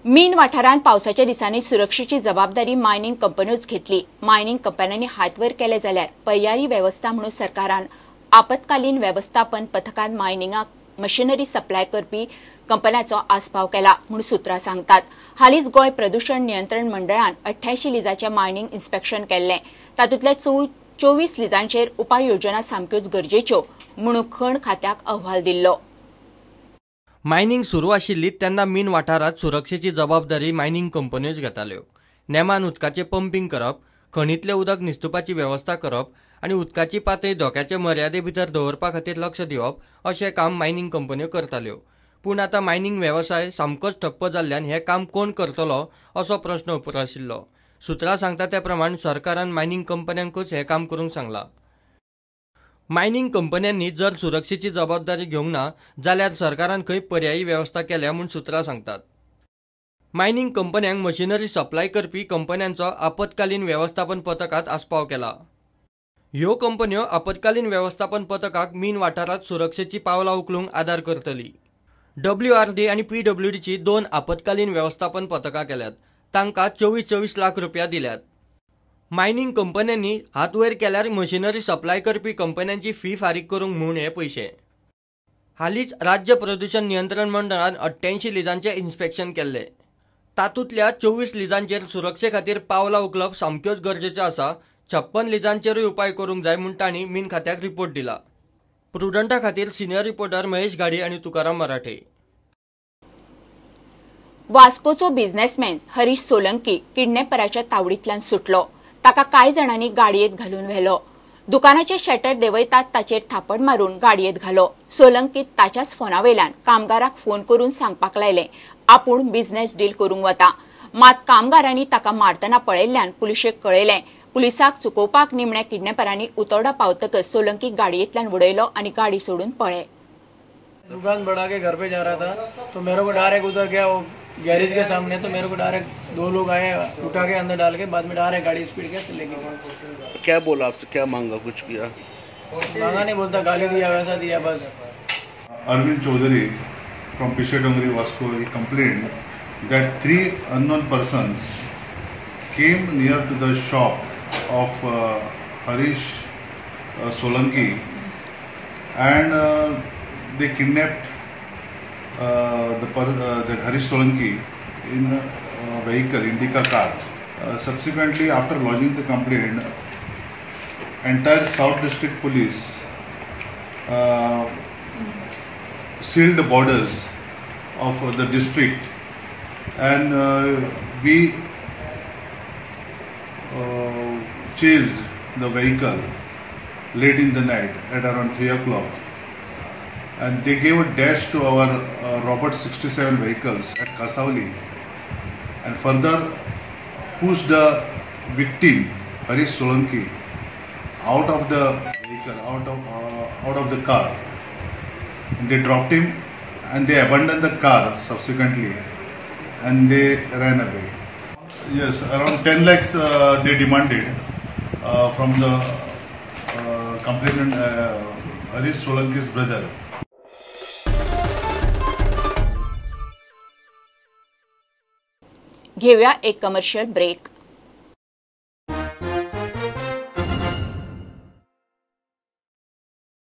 मीन वाठारांत पावसाच्या दिसांनी सुरक्षेची जबाबदारी मायनिंग कंपन्योच घेतली. मायनिंग कंपन्यांनी हातवयर केले जाल्यार पर्यायी वेवस्था म्हणून सरकारान आपत्कालीन वेवस्थापन पथकान मायनिंगाक मशिनरी सप्लाय करपी कंपन्याचो आस्पाव केला म्हूण सूत्रां सांगतात. हालींच गोंय प्रदूषण नियंत्रण मंडळान 88 लिजाचें मायनिंग इन्स्पेक्शन केल्लें. तातूंतल्या 24 लिजांचेर उपाय योजना सामक्योच गरजेच्यो म्हणून खण खात्याक अहवाल दिल्लो. मायनिंग सुरू आशिल्ली तेन्ना मीन वाठारांत सुरक्षेची जबाबदारी मायनिंग कंपन्योच घेताल्यो. नेमान उदकाचें पंपींग करप, खणींतलें उदक निस्तुपाची वेवस्था करप आनी उदकाची पातळी धोक्याचे मर्यादे भितर दवरपा खातीर लक्ष दिवप अशें काम मायनिंग कंपन्यो करताल्यो. पूण आतां मायनिंग वेवसाय सामकोच ठप्प जाल्ल्यान हें काम कोण करतलो असो प्रस्न उप्राशिल्लो. सूत्रां सांगता त्या प्रमाण सरकारान मायनिंग कंपन्यांकूच हें काम करूंक सांगलां. मायनिंग कंपन्यांनी जर सुरक्षेची जबाबदारी घेवंक ना जाल्यार सरकारान खंय पर्यायी वेवस्था केल्या म्हूण सूत्रां सांगतात. मायनिंग कंपन्यांक मशिनरी सप्लाय करपी कंपन्यांचो आपत्कालीन वेवस्थापन पथकांत आस्पाव केला. ह्यो कंपन्यो आपत्कालीन वेवस्थापन पथकाक मीन वाठारांत सुरक्षेची पावलां उखलूंक आदार करतली. WRD आनी PWDची 2 आपत्कालीन वेवस्थापन पथकां केल्यात. तांकां 24-24 लाख रुपया दिल्यात. मायनिंग कंपन्यांनी हात वयर केल्यार मशिनरी सप्लाय करपी कंपन्यांची फी फारीक करूंक म्हूण हे पयशे. हालींच राज्य प्रदूषण नियंत्रण मंडळान 88 लिजांचें इन्स्पेक्शन केल्लें. तातूंतल्या 24 लिजांचेर सुरक्षे खातीर पावलां उखलप सामक्योच गरजेच्यो आसा. 56 लिजांचेरूय उपाय करूंक जाय म्हूण तांणी मीन खात्याक रिपोर्ट दिला. प्रुडंटा खातीर सिनियर रिपोर्टर महेश घाडी आनी तुकाराम मराठे. वास्कोचो बिझनेसमॅन हरीश सोलंकी किडनॅपराच्या तावडींतल्यान सुटलो. ताका कांय जाणांनी गाडयेंत घालून व्हेलो. दुकानाचे शटर देंवयतात ताचेर थापड मारून गाडयेंत घालो. सोलंकी ताच्याच फोना वयल्यान कामगाराक फोन करून सांगपाक लायलें आपूण बिझनेस डील करूंक वता. मात कामगारांनी ताका मारतना पळयल्ल्यान पुलिशेक कळयलें. पुलिसाक चुकोवपाक निमण्या किडनॅपरांनी उतोडा पावतकच सोलंकी गाडयेंतल्यान उडयलो आनी गाडी सोडून पळ्ळे. दुकान बढ़ा के घर पे जा रहा था तो मेरे को डायरेक्ट उधर गया वो गैरेज के सामने, तो मेरे को डायरेक्ट 2 लोग आए, उठा के अंदर डाल के बाद में डायरेक्ट गाड़ी स्पीड के लेके गए. क्या बोला आपसे, क्या मांगा, कुछ किया? मांगा नहीं, बोलता गाली दिया, वैसा दिया बस. Arvind Chaudhary from Pishe Dongri Vasco he complained that 3 unknown persons came near to the shop of Harish Solanki and they kidnapped that Harish Solanki in a vehicle, Indica car. Subsequently, after lodging the complaint, entire South District Police sealed the borders of the district, and we chased the vehicle late in the night at around 3 o'clock, and they gave a dash to our Robert 67 vehicles at Kasavli and further pushed the victim Harish Solanki out of the vehicle, out of the car, and they dropped him and they abandoned the car subsequently and they ran away. Yes, around 10 lakhs they demanded from the complainant Harish Solanki's brother. घेऊया एक commercial break.